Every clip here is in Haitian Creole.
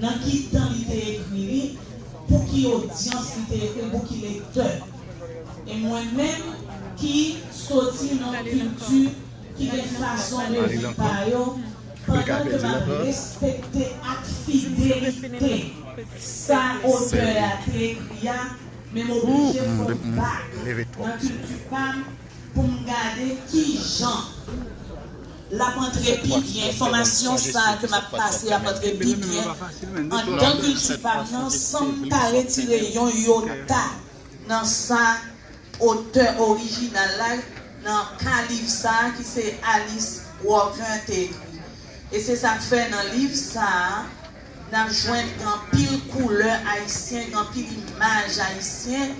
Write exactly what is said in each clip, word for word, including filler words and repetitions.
Nan ki tan li te ekri li, pou ki odyans li te ekri l, pou ki lektè. E mwen menm ki soti nan kilti ki gen fason de vi pa yo, pandan ke m ap respekte ak fidelite sa otè a te ekri a, men m oblije fè yon bak nan kilti pa m pou m gade kijan l ap antre pi byen, enfòmasyon sa a ke m ap pase ap antre pi byen anndan kilti pa m nan, san m pa retire yon yota nan sa otè orijinal la, nan ka liv sa a ki se Alice Walker te ekri. E se sa k fè nan liv sa a, n ap jwenn gen anpil koulè ayisyen, gen anpil imaj ayisyen,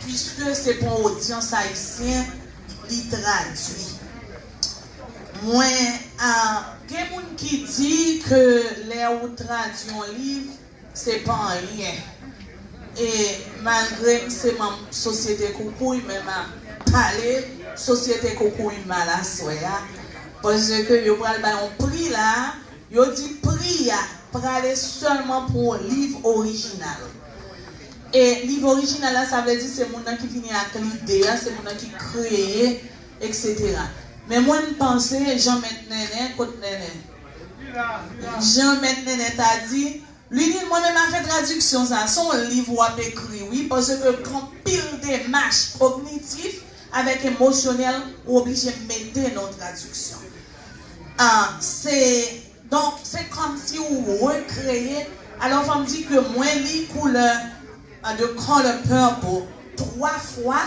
piske se pou yon odyans ayisyen li tradui. Mwen, a, gen moun ki di ke lè ou tradui yon liv, se pa anyen. E malgre m se manm Sosyete Koukouy, men m ap pale Sosyete Koukouy mal aswè a, paske yo pral bay yon pri la, yo di pri a prale sèlman pou liv orijinal. E liv orijinal la, sa vle di se moun nan ki vini ak lide a, se moun nan ki kreye, etsetera. Men mwen, m panse, jan Mèt Nènè, kot Nènè? Jan Mèt Nènè ta di, Lunil, mwen menm afè tradiksyon sa, se yon liv w ap ekri, wi, paske gen anpil demach kognitif avèk emosyonèl ou oblije mete nan yon tradiksyon. Ah, se, donk, se kòmsi ou rekreye. Alò, fò m di ke mwen li koulè, ah, The Color Purple twa fwa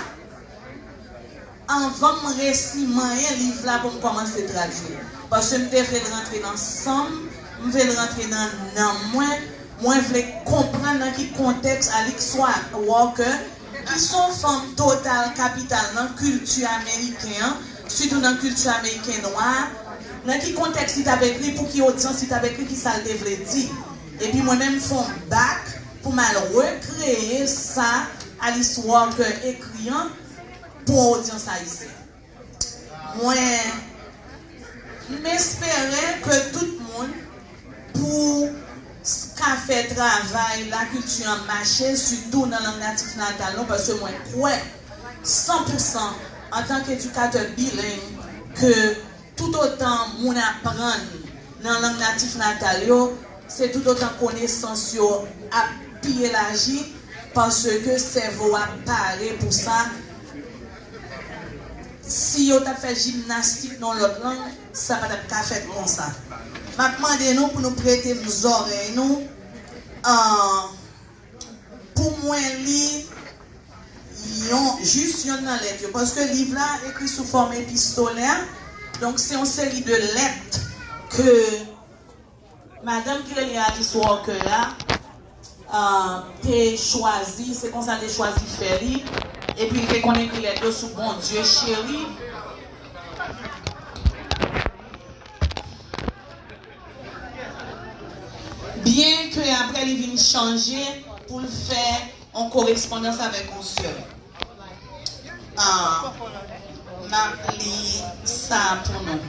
anvan m resi manyen liv la pou m kòmanse tradui l. Paske m te vle l rantre nan san m, m vle l rantre nan nanm mwen, mwen vle konprann nan ki kontèks Alice Walker, ki se yon fanm total kapital nan kilti ameriken an, sitou nan kilti ameriken nwa a, nan ki kontèks li t ap ekri, pou ki odyans li t ap ekri, ki sa l te vle di. Epi mwen menm m fè yon bak pou m al rekreye sa Alice Walker ekri an pou yon odyans ayisyen. Mwen, m espere ke tout moun pou s-, ka fè travay lakilti an mache, sitou nan lang natif natal nou, paske mwen kwè san pou san, antanke edikatè bileng, ke toutotan moun aprann nan lang natif natal yo, se toutotan konesans yo ap pi elaji, paske sèvo a pare pou sa. Si yo t ap fè jimnastik nan lòt lang, sa pa t ap ka fèt konsa. M ap mande nou pou nou prete m zòrèy nou, an, pou mwen li yon, jis yonn nan lèt yo, paske liv la ekri sou fòm epistolè, donk se yon seri de lèt ke madanm ki rele Alice Walker a, ah, te chwazi, se konsa l te chwazi fè li, epi l te konn ekri lèt yo sou Bondye cheri. Byenke apre li vin chanje pou l fè yon korespondans avèk yon sè. Ah, m ap li sa pou nou.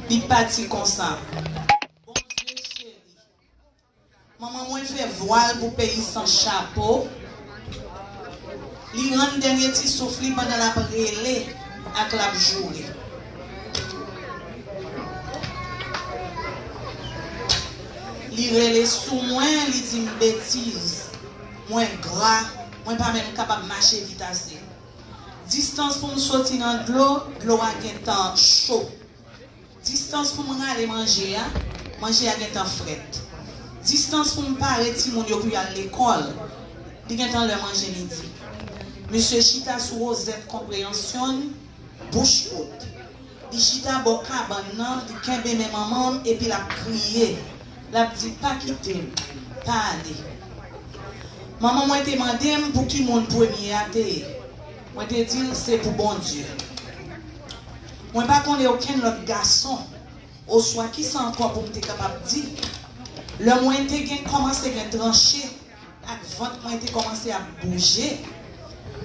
Li pati konsa. Bondye cheri, manman mwen fè vwal pou peyi san chapo. Li rann dènye ti souf li pandan l ap rele ak l ap joure. Li rele sou mwen, li di m betiz. Mwen gra, mwen pa menm kapab mache vit ase. Distans pou m soti nan dlo, dlo a gentan cho. Distans pou m rale manje a, manje a gentan frèt. Distans pou m pare timoun yo pou y al lekòl, li gentan lè manje midi. Misye chita sou wozèt konpreyansyon n, bouch wout. Li chita bò kabann nan, li kenbe men manman m epi l ap kriye. L ap di, "Pa kite m, pa ale." Manman mwen te mande m pou ki moun premye a te ye. Mwen te di l se pou Bondye. Mwen pa konnen okenn lòt gason, oswa kisa ankò pou m te kapab di. Lè mwen te gen kòmanse gen tranche, ak vant mwen te kòmanse ap bouje.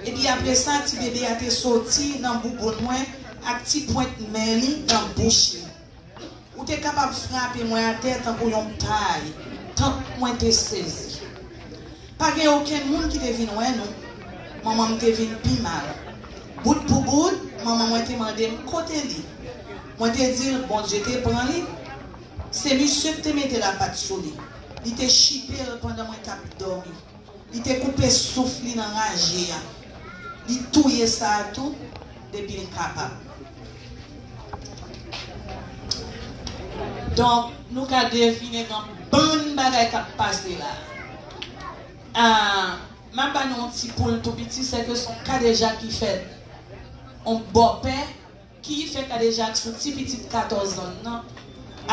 Epi apre sa, ti bebe a te soti nan bouboun mwen ak ti pwent men li nan bouch li. Te kapab frape mwen atè tankou yon pay, tank mwen te sezi. Pa gen okenn moun ki te vin wè nou. Manman m te vin pi mal. Bout pou bout, manman mwen te mande m kote li. Mwen te di l Bondye te pran li. Se misye k te mete lapat sou li. Li te chipe l pandan mwen t ap dòmi. Li te koupe souf li nan raje a. Li touye sa a tou depi l kapab. Donk, nou ka devine gen bann bagay k ap pase la. Ah, m ap ba nou yon ti poul tou piti, se ke se yon kadejak ki fèt. Yon bòpè ki fè kadejak sou ti pitit katòz zan nan,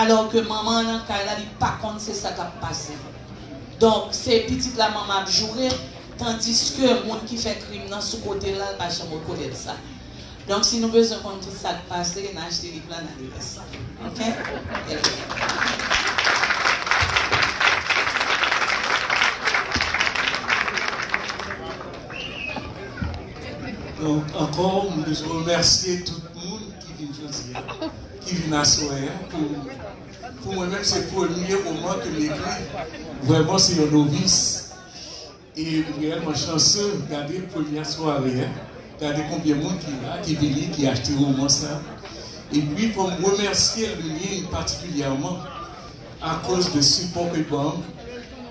alò ke manman an nan kay la, li pa konn se sa k ap pase. Donk, se pitit la manman ap joure, tandiske moun ki fè krim nan sou kote l la, l pa janm rekonèt sa. Donk, si nou bezwen konn tout sa k pase, n a achte liv la, n a li lè sa. Oke? Donk, ankò, m bezwen remèsye tout moun ki vin jodi a, ki vin aswè a. Pou, pou mwen menm, se premye woman ke m ekri. Vrèman, se yon novis. E m reyèlman chanse, gade premyè sware a, gade konbyen moun ki la, ki vini, ki achte woman sa. Epi, fò m remèsye Lunie patikilyèman akoz de sipò ke l ban m,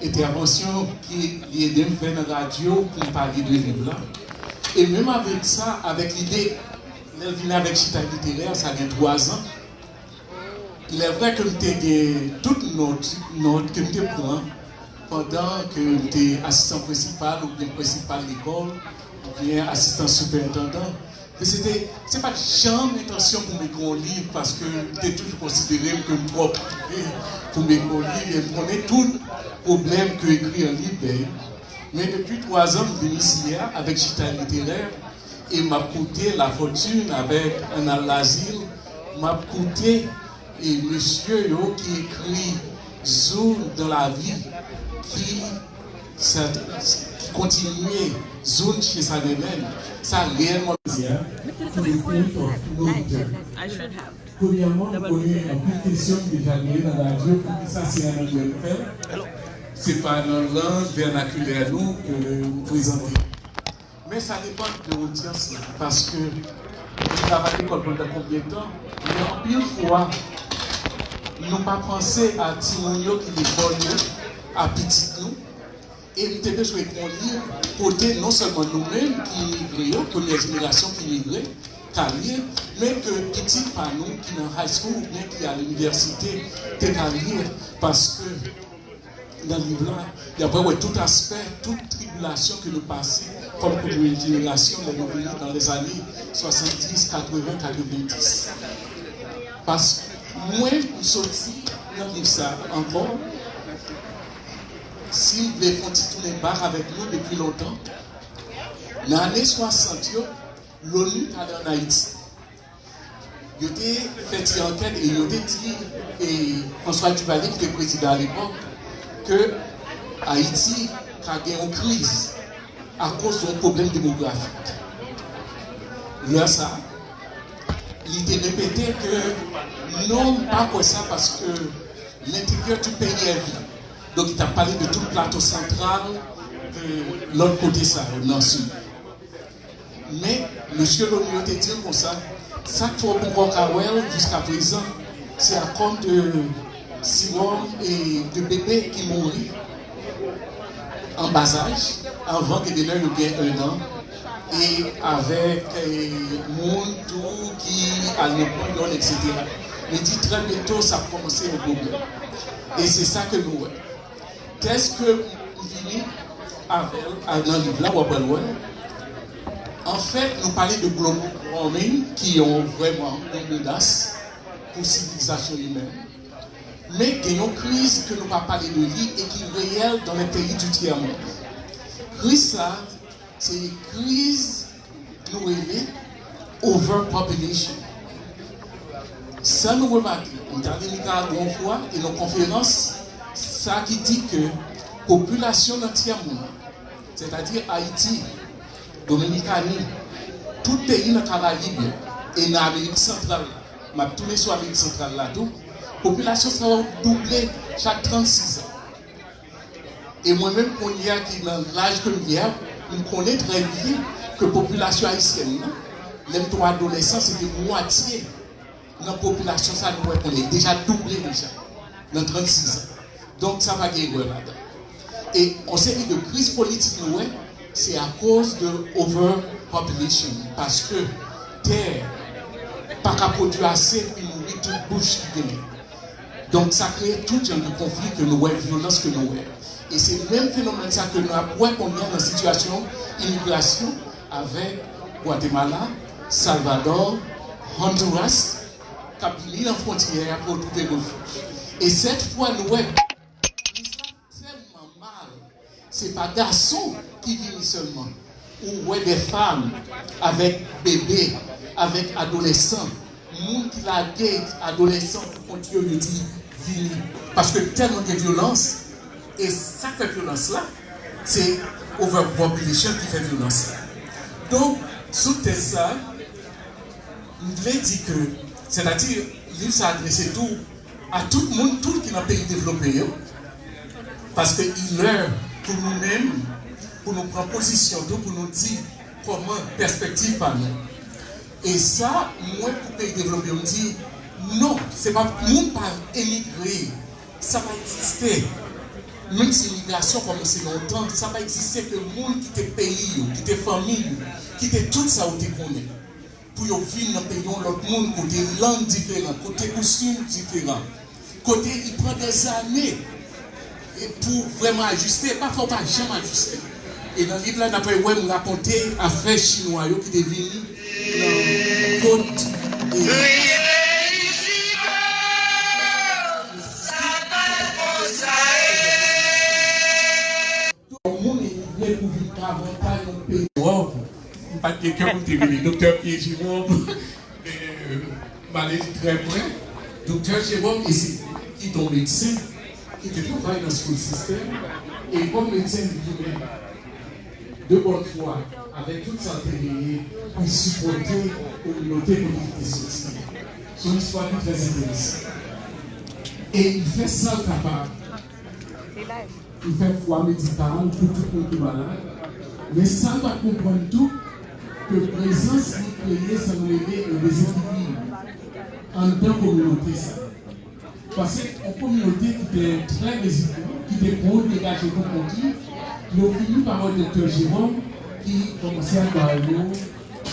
entèvansyon ke li ede m fè nan radyo pou m pale de liv la. E menm avèk sa, avèk lide, lè l vini avèk chita literè, sa gen twa zan, il est vrai ke m te gen tout nòt, nòt ke m te pran pandan ke m te asistan prensipal oubyen prensipal lekòl, oubyen asistan sipèentandan. Men se te, se pa t janm entansyon pou m ekri yon liv, paske m te toujou konsidere m ke m twò prive pou m ekri yon liv, e m konnen tout pwoblèm ke ekri yon liv genyen. Men depi twa zan, m vin isi a avèk chita literè, e m ap koute Lafortune avèk Annal Lazile, m ap koute e mesye yo ki ekri Zoune dans la vie, ki sa, ki kontinye Zoune chez Saint-Hélène, sa reyèlman. Premyèman, m konnen anpil kesyon ki deja genyen nan radyo, poukisa se an anglè nou fè l? Se pa nan lang vènakilè nou ke nou prezante. Men sa depann de odyans la, paske nou travay lekòl pandan konbyen tan, men anpil fwa, nou pa panse a timoun yo ki lekòl yo, a pitit nou, e nou te bezwen ekri yon liv kote non sèlman nou menm ki imigre yo, premyè jenerasyon ki imigre, ka li, men ke pitit pa nou ki nan high school oubyen ki al inivèsite te ka li, paske nan liv la, y ap wè tout aspè, tout tribilasyon ke nou pase kòm premye jenerasyon lè nou vini nan lèzane swasanndis, katreven, katrevenndis. Paske mwen, m soti nan liv sa ankò, si m vle fè yon ti tounen bak avèk nou depi lontan, nan ane swasant yo, Loni t ale ann Ayiti. Yo te fè ti ankèt e yo te di, e, François Duvalier, ki te prezidan alepòk, ke Ayiti ka gen yon kriz akoz yon pwoblèm demografik. Lè sa a, li te repete ke non, m pa kwè sa, paske l'intérieur du pays est vide. Donk, li t ap pale de tout Plato Santral, de lòt kote sa yo, nan Sid. Men, mesye Loni yo te di l konsa, sa k fè w poko ka wè l jiskaprezan, se akoz de sewòm e de bebe ki mouri an bazaj, anvan ke de lè yo gen ennan, e avèk, e, moun tou ki al nan ponyòl, etsetera. Men di trè byento, sa ap kòmanse yon pwoblèm. E se sa ke nou wè. Tèks ke m vini avè l, a, nan liv la, w ap pral wè l. Anfèt, nou pale de global warming, ki yon, vrèman, yon menas pou sivilizasyon imèn. Men gen yon kriz ke nou pa pale de li e ki reyèl dans les pays du tiers monde. Kriz sa, se kriz nou rele overpopulation. Sa nou remake, m t ale Nikaragwa yon fwa, e nan konferans, sa ki di ke popilasyon nan tyè mond, sètadi Ayiti, Dominikani, tout peyi nan Karayib yo, e nan Amerik Santral, m ap tounen sou Amerik Santral la tou, Popilasyon sa yo double chak trannsis an. E mwen menm kounye a ki nan laj ke m ye a, m konnen trè byen ke popilasyon ayisyèn nan, lè m te yon adolesan, se te mwatye nan popilasyon sa nou wè kounye a. Li deja double deja nan trannsis an. Donk sa pa gen erè ladan. E yon seri de kriz politik nou wè, se akoz de overpopulation, paske tè pa ka pwodui ase pou nouri tout bouch ki genyen. Donk sa kreye tout jan de konfli ke nou wè, vyolans ke nou wè. E se menm fenomèn sa ke nou ap wè kounye a nan sitiyasyon imigrasyon avèk Gwatemala, Salvador, Honduras, k ap vini nan fwontyè a pou yo twouve refij. E sèt fwa nou wè kriz la tèlman mal, se pa gason ki vini sèlman. Ou wè de fanm avèk bebe, avèk adolesan, moun ki lage adolesan pou kont yo, yo di vini. Paske tèlman gen vyolans, e sa k fè vyolans la, se overpopulation ki fè vyolans la. Donk, sou tèz sa, m vle di ke, sètadi, liv sa adrese tou a tout moun, tout ki nan peyi devlope yo, paske li lè pou nou menm, pou nou pran pozisyon tou, pou nou di kòman pèspektiv pa nou. E sa, mwen, pou peyi devlope yo, m di, non, se pa, moun pa emigre, sa pa egziste. Menm si imigrasyon kòmanse lontan, sa pa egziste ke moun kite peyi yo, kite fanmi yo, kite tout sa yo te konnen, pou yo vin nan peyi yon lòt moun, kote lang diferan, kote koustim diferan, kote li pran dèzane e pou vrèman ajiste, pafwa ou pa janm ajiste. E nan liv la, n ap wè m rakonte afè chinwa yo ki te vini nan kot, e, Yon moun emigre pou vin travay nan yon peyi. Wòw, m pa t gen kè pou m te vini. Doktè Pierre Jérôme, eh, m ale trè pwen. Doktè Jérôme, e se li ki te yon medsen, ki te travay nan school system, e kòm medsen li menm, de bòn fwa, avèk tout sa l te genyen, pou l sipòte kominote kote li te soti. Se yon istwa ki trè enteresan. E li fè sa l kapab. Li fè fwa medikal pou tout moun ki malad. Men sa l pa t konprann tou, ke prezans li kreye sa nou rele yon dezekilib anndan kominote sa. Paske yon kominote ki te trè rezilyan, ki te pran yon angaje pou kont li, yo fini pa wè Doktè Jérôme ki kòmanse ap ba yo,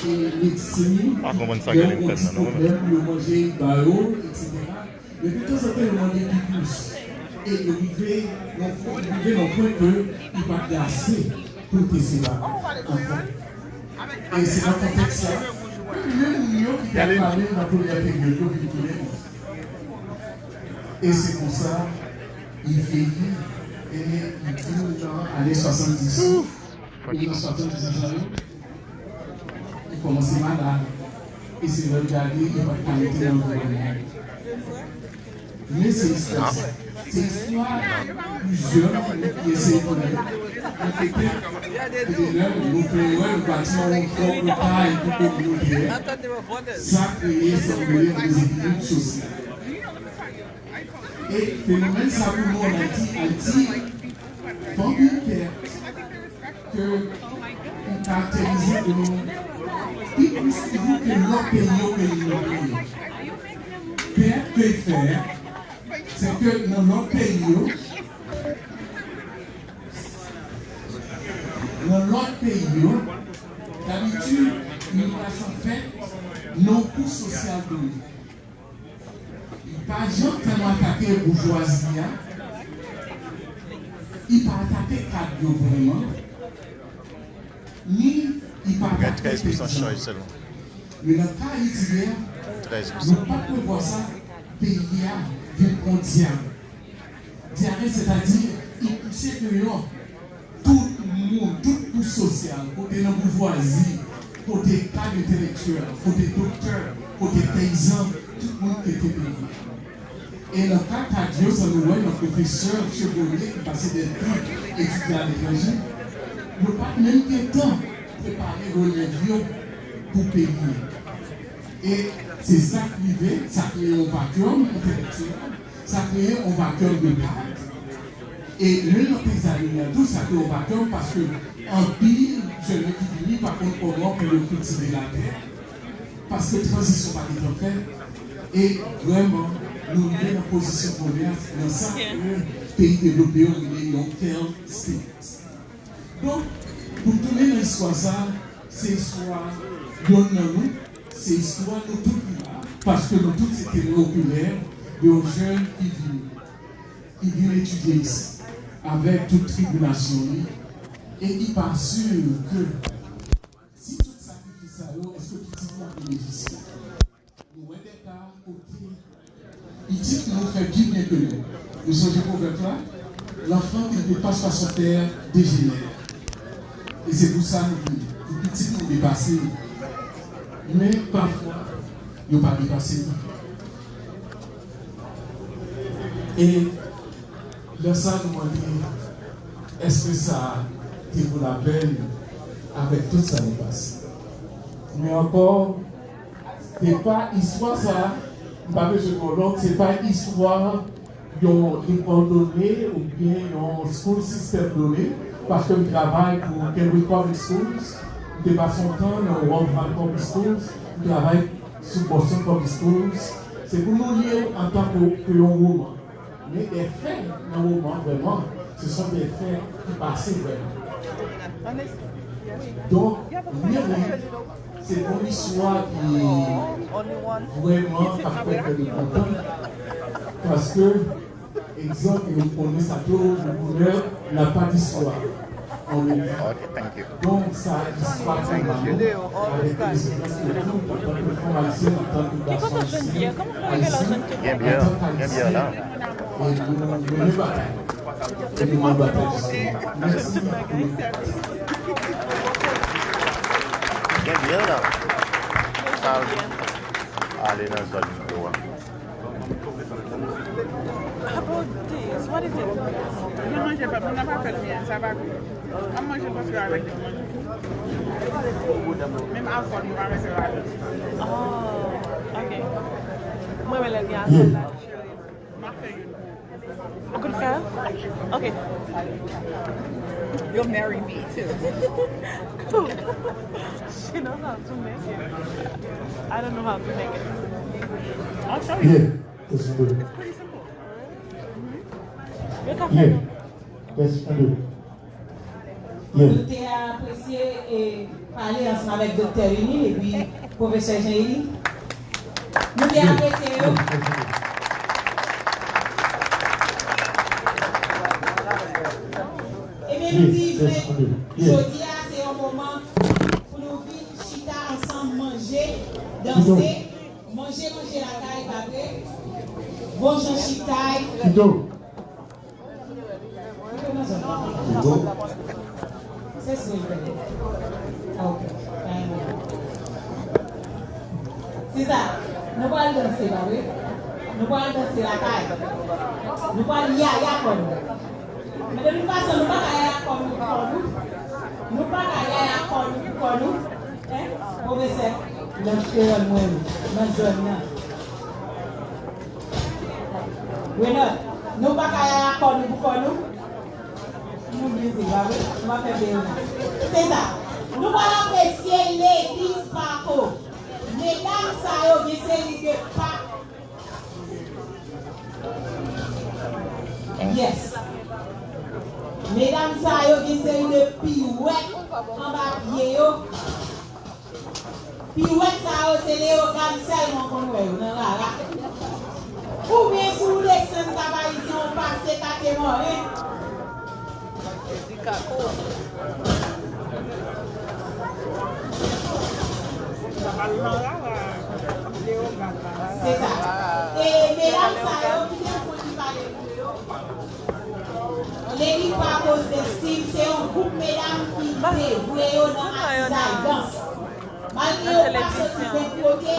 e, medsen, lè yo gen yon ti pwoblèm, yo manje, li ba yo, etsetera. Men de tanzantan, yo mande pi plis. E yo rive nan pwen, rive nan pwen ke li pa t gen ase pou l te sèvi ankò. E se nan kontèks sa, menm moun yo ki te ap pale nan premyè peryòd yo vin tounen. E se konsa, li vini, e li vin nan ane swasanndis. E nan swasanndis an yo, li kòmanse malad. E se lè l gade, li pa t ka rete nan anviwònman. Men se istwa sa. Se istwa plizyè moun ki eseye konnen. Nan petèt, e lè nou fè erè, nou bati yon pwòp kay pou kominote a. Sa kreye sa nou rele dezekilib sosyal. E fenomèn sa pou nou an Ayiti, Ayiti, pa anpil pèt ke nou karakterize ke nou pi plis toujou ke lòt peyi yo ke nou nan peyi yo. Pèt ke l fè, se ke nan lòt peyi yo, nan lòt peyi yo, dabitid, imigrasyon fèt nan yon kou sosyal done. Li pa janm tèlman atake boujwazi a, li pa atake kad yo vrèman, ni li pa atake peyizan. Men nan ka Ayiti a, nou pa t prevwa sa, peyi a vin pran dyare. Dyare, sètadi, li pouse deyò tout moun, tout kouch sosyal, kote nan boujwazi, kote kad entelektyèl, kote doktè, kote peyizan, tout moun te te peyi. E nan ka kad yo, sa nou wè nan pwofesè Chevronnier ki pase de tan etidye aletranje, yo pa t menm gen tan prepare relèv yo pou peyi a. E Se sa k rive, sa kreye yon vacuum entèlektyèl, sa kreye yon vacuum de paj. E menm nan peyizaj nou an tou, sa kreye yon vacuum paske anpil jèn ki vini pa konn kòman pou yo kiltive latè, paske tranzisyon pa gentan fèt. E vrèman, nou rive nan pozisyon bonè nan sa ke peyi devlope yo rele yon failed state. Donk, pou m tounen nan istwa sa, se istwa yonn nan nou, se istwa nou tout ki la, paske nou tout se temwen okulè de yon jèn ki vin, ki vin etidye isi, avèk tout tribilasyon li, e ki pa si ke si tout sakrifis sa yo, èske pitit li ap benefisye? Nou wè de ka kote pitit nou fè pi byen ke nou. Nou sonje pwovèb la, l'enfant qui ne dépasse pas son père dégénère. E se pou sa nou vini, pou pitit nou depase nou. Men pafwa, yo pa depase nou. E lè sa nou mande, èske sa te vo lapèn avèk tout sa nou pase? Men ankò, se pa istwa sa, m pa bezwen pran lòt, se pa istwa yon lekòl done oubyen yon school system done, paske m travay pou Cambridge Public Schools, m te pase yon tan nan World Valley Public Schools, m travay sou Boston Public Schools. Se pou nou li l antanke ke yon woman. Men de fè nan woman vrèman, se son de fè ki pase vrèman. Donk, li menm, se yon istwa ki vrèman k ap fè kè nou kontan, paske egzanp, nou konnen sa tou, le bonheur n'a pas d'histoire. On le vit. Donk, sa istwa pou nou, avèk rezistans ke nou tout, antanke fanm ayisyèn, antanke gason ayisyen, antanke ayisyen, e nou mennen batay. E nou mennen batay. Mèsi. Gen byen la. Sa ale nan zòn yo a. How about this? What is it? Nou manje pa, nou pa fè l byen, sa pa gou. An manje paske avèk yo manje. Menm alkòl, nou pa mete ladan. Oh, ok. Mwen, mwen lè gen alkòl la. M ap fè youn. Ou konn fè? Ok. You'll marry me too. She knows how to make it. I don't know how to make it. I'll show you. Yeah, it's good. It's pretty simple. Yo ka fè. Yeah, that's good. Yeah. Nou te apresye e pale ansanm avèk Doktè Lini epi Pwofesè Jean Élie. Nou te apresye yo. Ebyen, nou di jodi a se yon moman pou nou vin chita ansanm, manje, danse, manje, manje lakay, pa vre? Bon jan chita. Se sa. Nou pral danse, pa vre? Nou pral danse lakay. Nou pral yaya kò nou. Men de tout fason, nou pa ka yaya kò nou pou kò nou. Nou pa ka yaya kò nou pou kò nou. Hein? Pwofesè, nan kreyòl mwen, nan zòn nan. Renòt, nou pa ka yaya kò nou pou kò nou. Nou bliye di, pa vre? Nou pa fè byen. Se sa. Nou pral apresye legliz Pako. Medam sa yo gen seri de pa. Yes. Medam sa yo gen seri de piwèt anba pye yo. Piwèt sa yo, se Leyogàn sèlman konn wè yo nan rara. Oubyen si w desann Kap Ayisyen, w pase Katye Mòren. Se sa. E medam sa yo, ki gen fon ki pale pou yo. Lady Pacos de Steve, se yon gwoup medam ki devwe yo nan atizay dans. Malgre yo pa soti menm kote,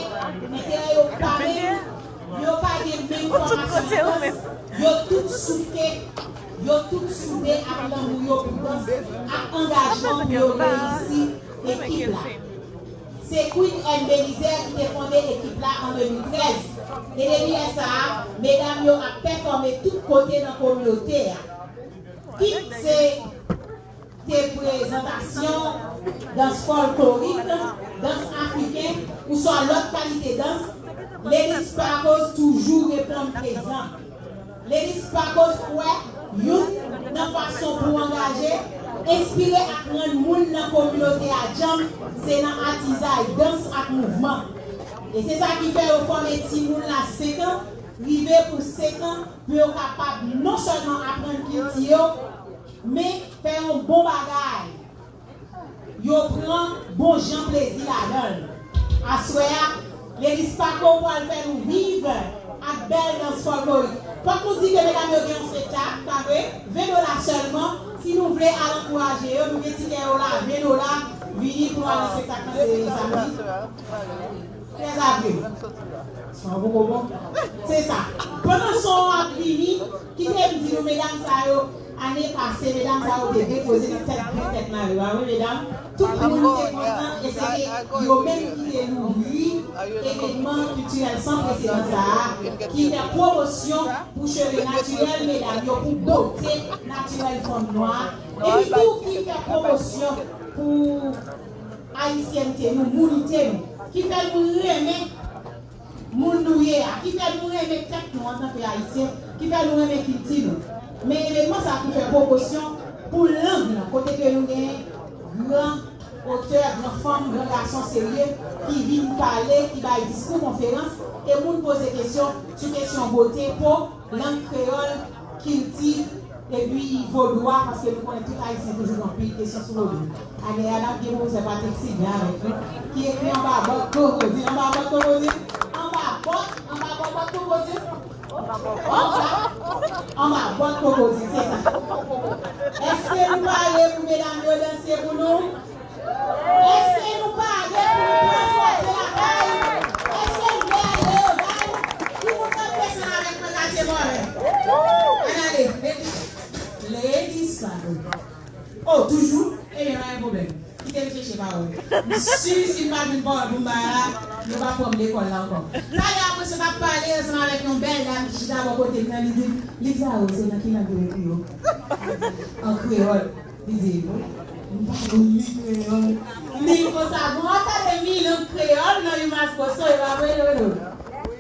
enterè yo pa menm, yo pa gen menm fòmasyon dans, yo tout souke, yo tout soude ak lanmou yo pou dans, ak angajman pou yo reyisi ekip la. Se Queen N. Belizaire ki te fonde ekip la an de mil trèz. E depi lè sa a, medam yo ap pèfòme tout kote nan kominote a. Kit se te prezantasyon dans fòlklorik, dans afriken, oswa lòt kalite dans, Lady Sparkles toujou reponn prezan. Lady Sparkles kwè youn nan fason pou angaje, enspire ak rann moun nan kominote a djanm se nan atizay, dans ak mouvman. E se sa ki fè yo fòme timoun la senk an, rive pou sèt an, pou yo kapab non sèlman aprann kilti yo, men fè yon bon bagay. Yo pran bon jan plezi ladan l. Aswè a, Lady Sparkles pral fè nou viv ak bèl dans fòlklorik. Fòk nou di ke medam yo gen yon spektak, pa vre? Ven dola sèlman. Si nou vle al ankouraje yo, nou gen tikè yo la, ven dola, vini pou nou al nan spektak lan, se samdi. Trèz avril. Son an poko bon. Se sa. Pandan son an ap vini, kite m di nou, medam sa yo, ane pase, medam sa yo te depoze nan tèt grenn tèt mare a, wi, medam. Tout moun te kontan, e se te yo menm ki te louvri evènman kiltirèl san presedan sa a, ki fè pwomosyon pou cheve natirèl medam yo, pou bote natirèl fanm nwa, epi tou ki fè pwomosyon pou ayisyènte nou, mounite nou, ki fè nou renmen moun nou ye a, ki fè nou renmen tèt nou antanke Ayisyen, ki fè nou renmen kilti nou. Men evènman sa a ki fè pwomosyon pou lang nan, kote ke nou gen gran otè, gran fanm, gran gason serye ki vin pale, ki bay diskou, konferans, e moun poze kesyon sou kesyon bote po, lang kreyòl, kilti, epi vodou a, paske nou konnen tout Ayisyen toujou gen anpil kesyon sou vodou. Ane a, n ap gen pwofesè Patrick Sylvain avèk nou, ki ekri anba bòt kokozi. Anba bòt kokozi? Anba bòt, anba bòt, bòt kokozi? Anba, anba bòt kokozi, se sa. Èske nou pare pou medam yo danse pou nou? Èske nou pare pou nou transpòte lakay? Èske nou vle ale yo bay? Ki moun k ap desann avèk mwen Katye Mòren? Ann ale, lady, lady Sparkles. Oh, toujou? Ebyen, pa gen pwoblèm. Kite m chèche pawòl. M si si m pa jwenn pawòl pou m bay la, yo p ap pran m lekòl la ankò. Talè a, mwen sot ap pale ansanm avèk yon bèl dam ki chita bò kote m nan, li di m, "Liv sa yo, se nan ki lang yo ekri yo?" An kreyòl. Li di, "M pa konn li kreyòl." Men konsa, bon, w ap tande mi lang kreyòl nan Youmas Bosso, e pa vre, Renaud?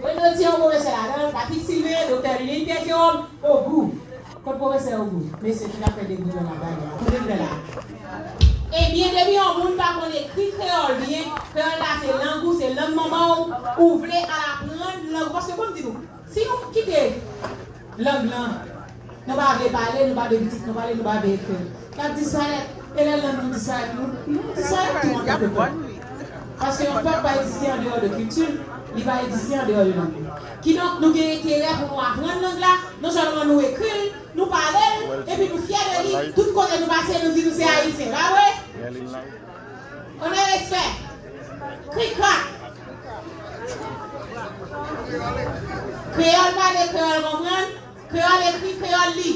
Renaud di yon pwofesè ladan l, Patrick Sylvain, Doktè Lilin, Pierre Jerome, Ogou. Kot pwofesè Ogou? Mesye, ki ta fè degoutan la, gade la. Tande m fè la. Ebyen, depi yon moun pa konn ekri kreyòl byen, kreyòl la se lang ou, se lang manman w, ou vle al aprann lang ou, paske bon, m di nou, si nou kite lang lan, nou pa vle pale, nou pa vle pitit nou pale, nou pa vle ekri. L ap disparèt. E lè lang nou disparèt, nou, nou disparèt tou an kèk tan. Paske yon pèp pa egziste andeyò de kilti l, li pa egziste andeyò de lang li. Kidonk, nou gen enterè pou nou aprann lang la, non sèlman nou ekri l, nou pale l, epi nou fyè de li. Tout kote nou pase, nou di nou se Ayisyen, pa vre? Onè, respè. Krik krak. Kreyòl pale, kreyòl konprann, kreyòl ekri, kreyòl li.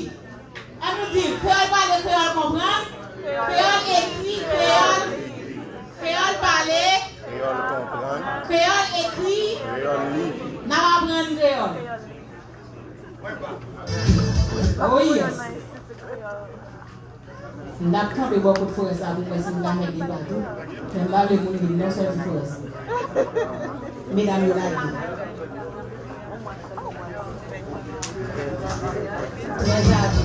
Ann nou di, kreyòl pale, kreyòl konprann, kreyòl ekri, kreyòl, kreyòl pale, kreyòl konprann, kreyòl ekri, kreyòl li. N ap aprann kreyòl. Oh yes. M t ap kanpe bò kot forès la pou m wè si m ka fè deba tou. Men m pa vle moun vin non sòti forès. Medam yo lage. Trè zabi.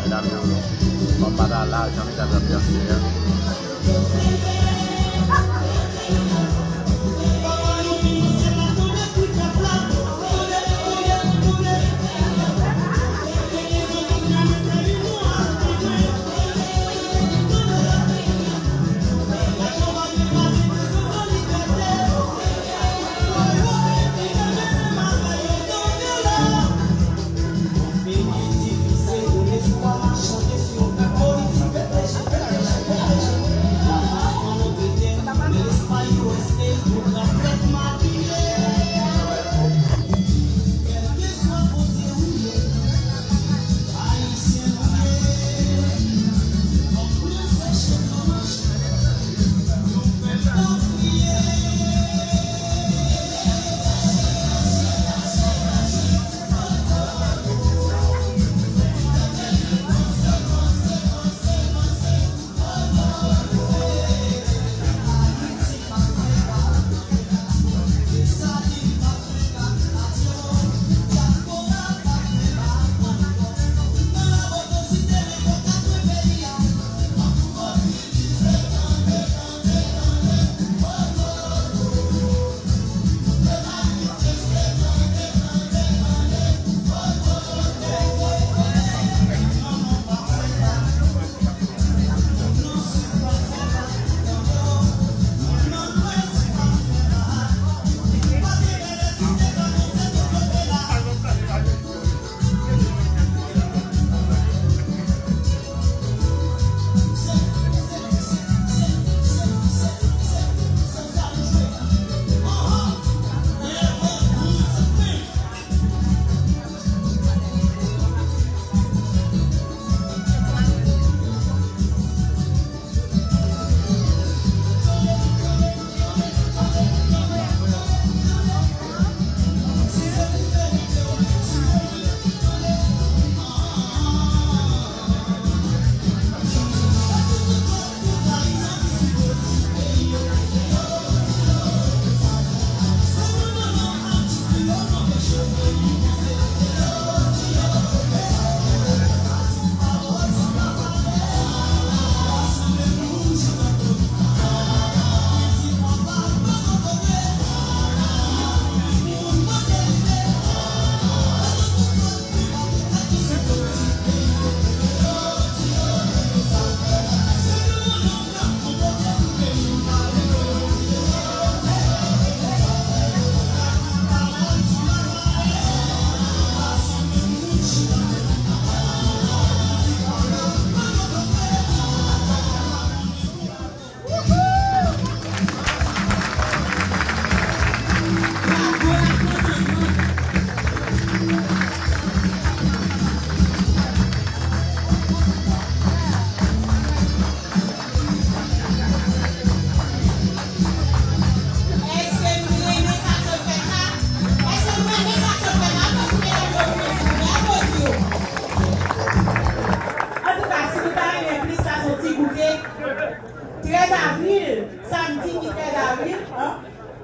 Medam yo, kòm pa ta lajan, medam yo ap danse a.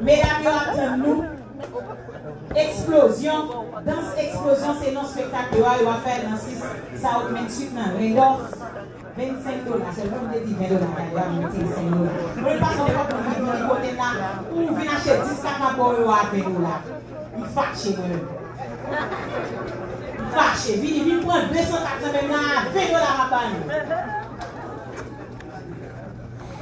Medam yo ap tann nou. Eksplozyon, dans eksplozyon se non spektak yo a, yo ap fè l nan sis South Main Street nan Randolph. Vennsenk dola sèlman, m te di ven dola, gade la, m retire senk dola. Mwen pa sonje fòk mwen vin kote m la, ou vin achte dis kaka bò yo a ven dola. M fache mwen menm. M fache, vini, vin pran de san kak nan men m la, ven dola m ap ba nou.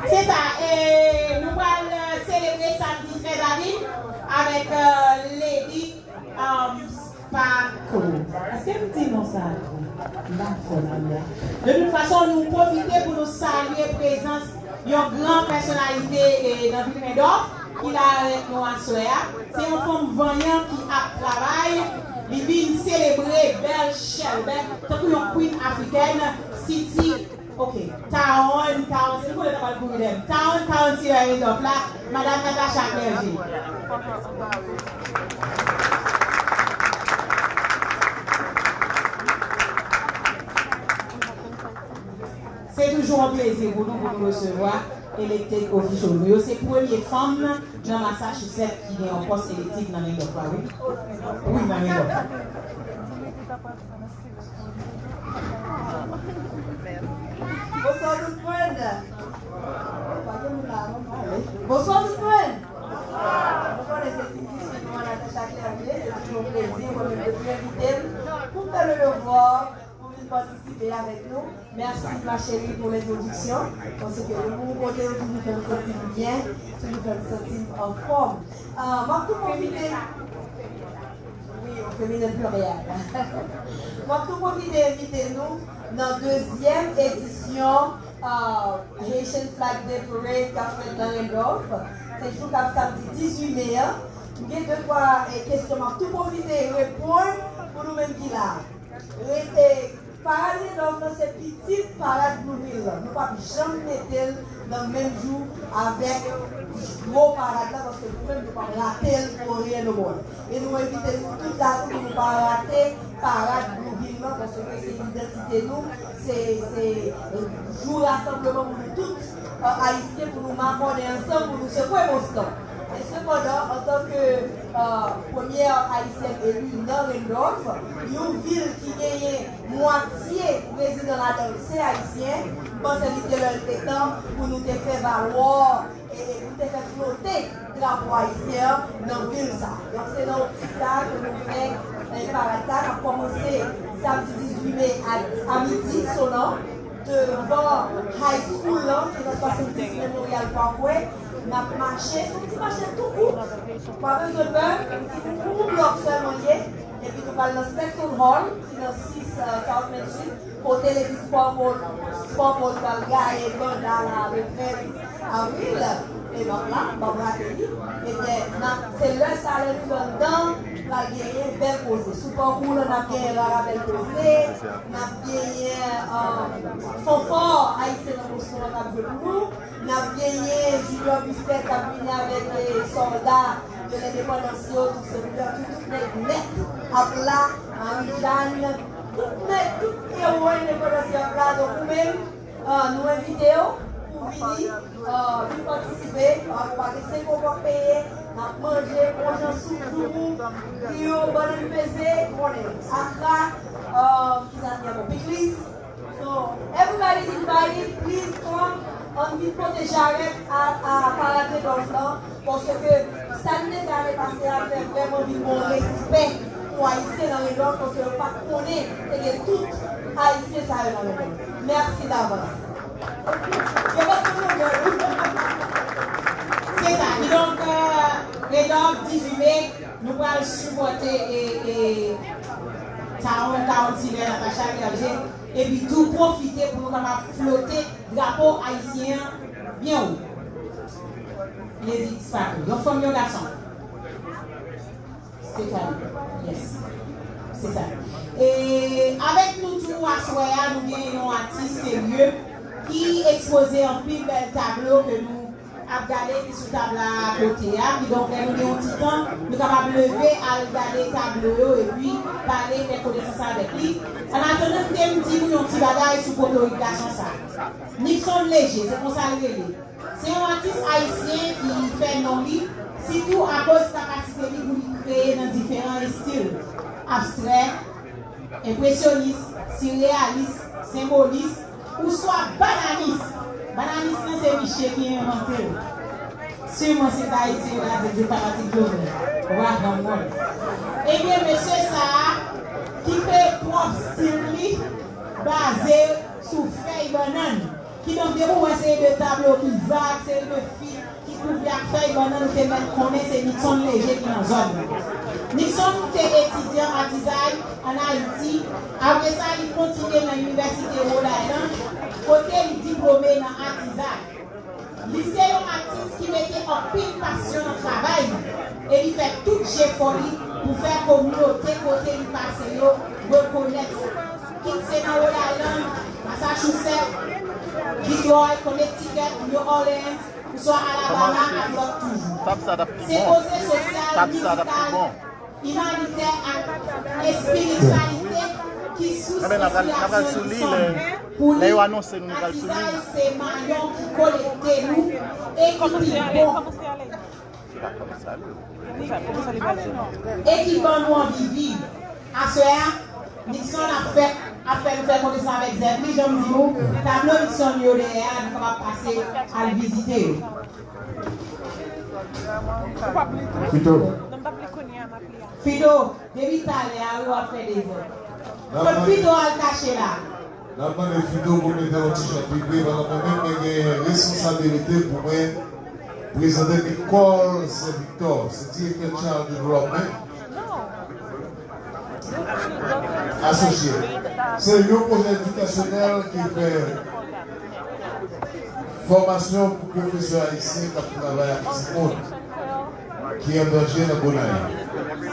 Se sa, e nou pral, euh, selebre samdi trèz avril avèk, euh, Lady, um, Sparkle. Èske m di non sa a byen? M pa fò la, la. De tout fason, nou pwofite pou nou salye prezans yon gran pèsonalite, e, nan vil Randolph ki la avèk nou aswè a. Se yon fanm vanyan ki ap travay. Li vin selebre bèl chèlbè tankou yon queen afrikèn, City Ok, Taon, Taon, si nou konnen ta pral kouri dèyè m. Taon, Taon, Sirè Redòf la, Madam Natacha Clergé. Se toujou yon plezi pou nou, pou nou resevwa elected official nou yo. Se premye fanm nan Massachusetts ki gen yon pòs elektif nan Randolph la, wi. Wi, nan Randolph. Bonswa tout moun. Bonswa tout moun. Nou konnen se ti kousin nou an, Natacha Clergé, se toujou yon plezi pou mwen de pou envite m pou m fè le devwa pou vin patisipe avèk nou. Mèsi ma chérie pou lentwodiksyon, paske nou kote yo toujou fè m santi m byen, toujou fè m santi m anfòm. Ah, m ap tou pwofite Wi, au féminin pluriel. M ap tou pwofite envite nou nan dezyèm edisyon, euh, Haitian Flag Day Parade k ap fèt nan Randolph. Se jou k ap samdi dizuit me a. M gen de twa, eh, kesyon m ap tou pwofite reponn pou nou menm ki la. Rete Parad Randolph lan se pitit parad Blue Hill lan. Nou p ap janm mete l nan menm jou avèk gwo parad la, paske nou menm nou p ap rate l pou anyen nan mond. E nou envite nou tout la tou pou nou pa rate parad Blue Hill lan, paske se idantite nou, se, se jou rasanbleman pou nou tout, euh, Ayisyen, pou nou makònen ansanm, pou nou sekwe Boston. E sepandan, antanke, euh, premyè ayisyèn eli nan Randolph, yon vil ki genyen mwatye prezidan ladan l se ayisyen, m panse li te lè, li te tan pou nou te fè valwa e, e pou nou te fè flote drapo ayisyen an nan vil sa. Donk, se nan optik sa a ke nou fè, eh, parad sa. N ap kòmanse samdi dizuit me a, a midi sonan, devan high school lan, ki nan swasanndis Memorial Parkway. N ap mache, se yon ti mache tou kout, pa bezwen pè, yon ti kout, yon blòk sèlman l ye. Epi nou pral nan Stetson Hall, ki nan sis, euh, South Main Street, kote legliz Sparkle, Sparkle pral gaye banda la le trèz avril. E m ap la, m p ap rate li. Ebyen, n ap, se lè sa, lè nou anndan, pral genyen bèl koze. Sou pakou lan, n ap genyen rara bèl koze, n ap genyen, euh, fanfò ayisyen nan Boston an k ap jwe pou nou. N ap genyen Junior Bisset k ap vini avèk, eh, sòlda de lendepandans yo, tout se, tout, tout nèg nèt ap la, Marie Jeanne, tout nèg, tout ewo endepandans yo ap la. Donk, ou menm, ah, nou envite w pou vini, ah, vin patisipe, ah, nou pa gen senk goud pou peye, n ap manje, bon jan soup, joumou, griyo, bannann peze, ou konnen, akra, ah, kisa n gen ankò, pikliz. So, everybody is invited, please come. Ann vin pote jarèt a, a Parad Randolph lan, paske sa n te fè ane pase a fè vrèman vin gon respè pou Ayisyen nan Randolph, paske yo pa t konnen te gen tout Ayisyen sa yo nan Randolph. Mèsi davans. Yo pa t konn non mwen, wi. Se sa. Kidonk, euh, Randolph, dizuit me, nou pral sipòte e, e Taon, Taon Silvè, Natacha Clergé, epi tou pwofite pou nou kapab flote drapo ayisyen an byen wo. Lady Sparkle, yon fanm, yon gason? Stephanie, yes. Se sa. E avèk nou tou aswè a, nou gen yon atis serye ki ekspoze anpil bèl tablo ke nou ap gade ki sou tab la kote a. Kidonk, lè nou gen yon ti tan, nou kapab leve al gade tablo yo epi pale, fè konesans avèk li. Annatandan, m te m di nou yon ti bagay sou potorik gason sa. Nixon Léger, se konsa l rele. Se yon atis ayisyen ki fè non li, sitou akoz kapasite li pou li kreye nan diferan estil, abstrè, enpresyonis, sireyalis, senbolis, oswa bananis. Bananis lan se misye ki envante l. Siman se Ayiti yo ta di l se fanatik Jovenel. Wa Granmòn. Ebyen, mesye sa a ki kreye pwòp stil li baze sou fèy bannann. Kidonk, depi w wè seri de tablo bizar, seri de fi ki kouvri ak fèy bannann, ou te mèt konnen se Nixon Léger ki nan zòn nan. Nixon te etidyan atizay ann Ayiti. Apre sa, li kontinye nan Inivèsite Rhode Island, kote li diplome nan atizay. Li se yon atis ki mete anpil pasyon nan travay li e li fè tout jefò li pou fè kominote kote li pase yo rekonèt sa. Kit se nan Rhode Island, Massachusetts, Detroit, Connecticut, New Orleans, oswa Alabama ak lòt toujou. Se koze sosyal, mizikal, imanitè ak espirityalite ki sous enspirasyon Nixon. Pou li, atizay se mayon ki konekte nou e ki pi bon e ki ban nou anvi viv. Aswè a, Nixon ap fè, ap fè nou fè konesans avèk zèv li, jan m di nou, tablo Nixon yo dèyè a, nou kapab pase al vizite yo. Fito. Fito, depi talè a, wi, w ap fè dezòd. Kot Fito al kache la? N ap mande Fito pou mete yon ti chan prive, pandan mwen menm mwen gen responsabilite pou mwen prezante Nicole Saint Victor, se direktè Child Development Associate. Se yon pwojè edikasyonèl ki fè fòmasyon pou pwofesè ayisyen k ap travay ak timoun ki an danje nan Gonayiv.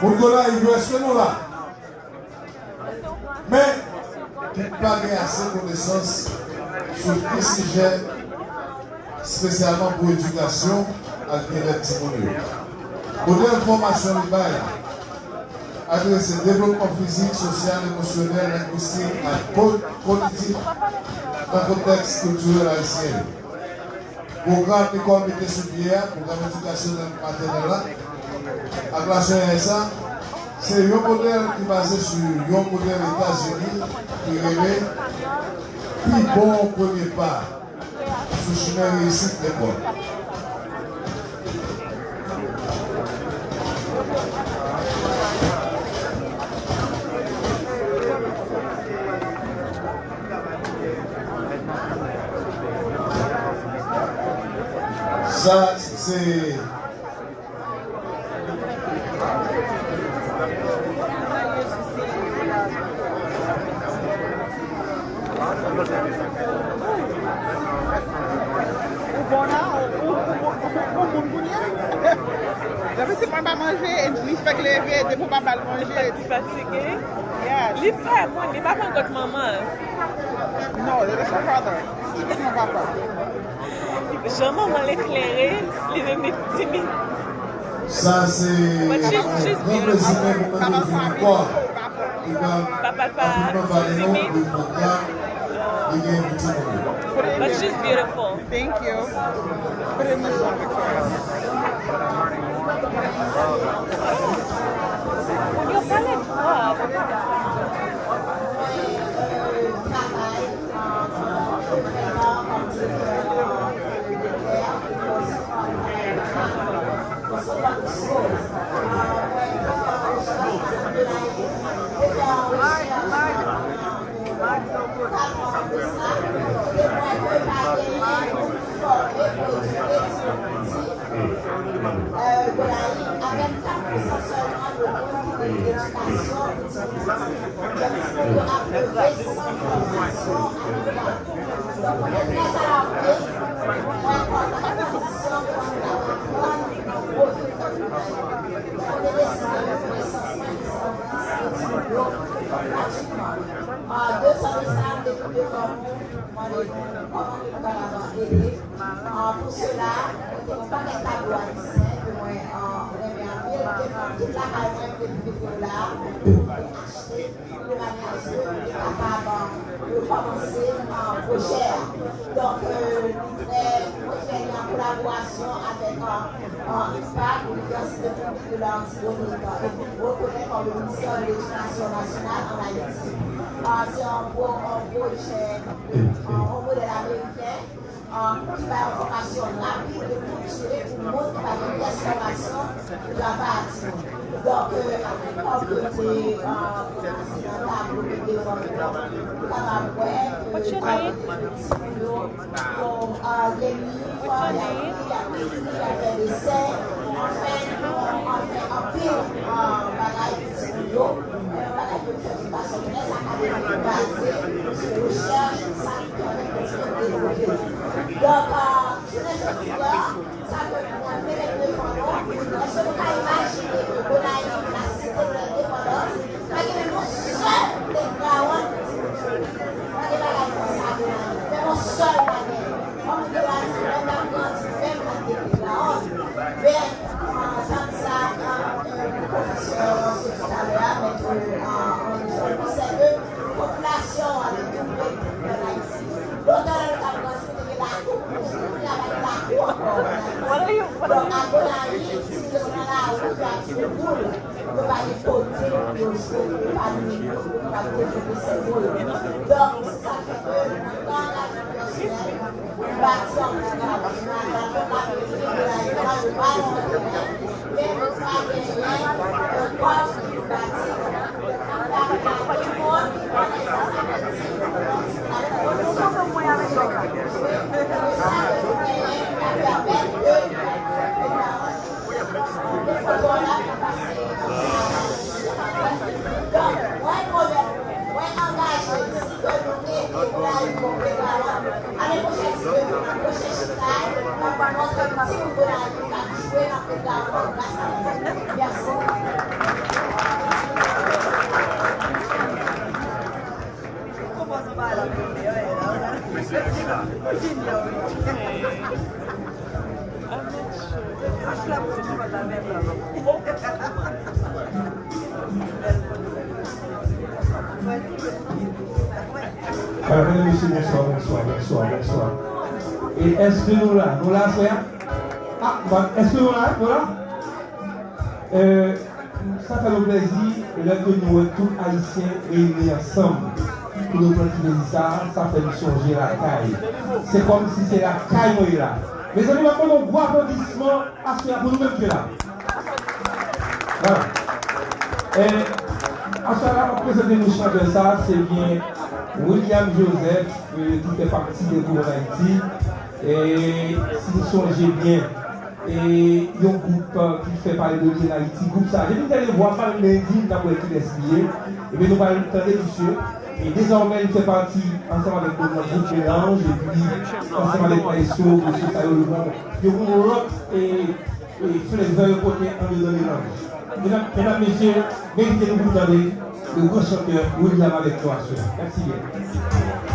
Moun Gonayiv yo, èske nou la? Men, ki pa gen ase konesans sou ki sijè espesyalman pou edikasyon ak byennèt timoun yo. Modèl fòmasyon li bay adrese devlopman fizik, sosyal, emosyonèl, lengwistik ak ko-, kognitif nan kontèks kiltirèl ayisyen yo. Pwogram lekòl mete sou pye a, pwogram edikasyonèl matènèl la, ak laswenyès la, se yon modèl ki baze sou yon modèl Etazini ki rele Pi Bon Premye Pa sou Chimen Reyisit Lekòl. Sa, se Ou bon la, ou, ou, ou, ou, ou bon moun kounye a. Depi ti mwen pa manje, e li fèk leve, depi w pa ba l manje. Li fatige? Yes. Li fè moun, li pa konn kot manman l. No, that is her father. Li pa konn papa. Jan manman l eklere, li menm li timid. Sa se yon gran plezi pou mwen vin ankò. Papa l pa, papa l pa timid. But she's beautiful. Thank you. Put it in this one, Victoria. Yo pale twòp. Pou sela, mwen te gen yon pakèt tablo ayisyen ke mwen renmen anpil, ke m kit lakay mwen, m te vin mete yo la, m te achte de manyè a se pou te kapab rekòmanse pwojè a. Donk, li trè, pwojè li an kolaborasyon avèk Impact, li Latibonit, epi rekonèt kòm le Muséum de l'Éducation Nationale en Haïti. Ah, se yon gwo, yon pwojè, yon modèl ameriken, ah, ki bay yon fòmasyon rapid e pouti pou moun ki pa gen pyès fòmasyon pou travay atis. Donk, euh, avèk kòm ke te, euh, nan tablo ki devan nou, nou kapab wè ke, euh, ti moun yo, yo, euh, gen liv, y ap li, y ap ekri, y ap fè desen, anfen, anfen, anpil, euh, bagay pou ti moun yo. Men yon bagay ke nou fè de fason trè akademik, baze sou rechèch, sa ki pèmèt nou ti moun devlope. Donk, euh, jounen jodi a, sa ke mwen vle met devan nou, èske nou ka imajine ke Gonayiv, lasite de lendepandans, pa gen menm yon sèl playground pou timoun yo? Pa gen bagay konsa Gonayiv, menm yon sèl pa gen. Kòm ke w a di, menm n ap grandi, menm n ap gen playground. Men, euh, tann sa, euh, euh, pwofesè soti talè a, mèt, euh, Henri Jean-Louis, se ke popilasyon an, li tou prete nan Ayiti. Lontan lè nou t ap grandi, nou te gen lakou pou jwe, kounye a pa gen lakou ankò nan Ayiti. Donk, a Gonayiv, si yo nan lari, yo ap jwe boul, yo pa gen kote pou yo jwe, pou yo epanouyi yo, pou yo kapab devlope sèvo yo. Donk, se sa k fè ke mwen pran angajman pèsonèl pou m bati yon pwogram nan, nan, nan, nan, nan, nan, nan, Alò, medam, mesye, bonswa, bonswa, bonswa, bonswa. E èske nou la? Nou la, frè? Ah, bon, èske nou la? Nou la? Euh, sa fè nou plèzi lè ke nou wè tout Ayisyen reyini ansanm pou nou pran ti plezi sa, sa fè nou sonje lakay. Se kòmsi se lakay mwen ye la. Mezanmi, m ap mande yon gwo aplodisman aswè a pou nou menm ki la. Vwala. E aswè a la, m ap prezante nou chantè sa, se byen William Joseph, euh, ki fè pati de Kouran Ayiti. E si nou sonje byen, e yon gwoup, euh, ki fè pale de li an Ayiti. Gwoup sa, depi m tande vwa pa l, m di m t ap wè kilès li ye. Ebyen, nou pral tande misye. E dezòmè, li fè pati ansanm avèk gwoup Melanj, epi ansanm avèk Maestro, mesye sa yo, yo gon, yo gon lòt, e, e flavor yo pote andedan Melanj. Medam, medam, mesye, merite nou pou n tande le gran chantè William avèk nou aswè. Mèsi byen.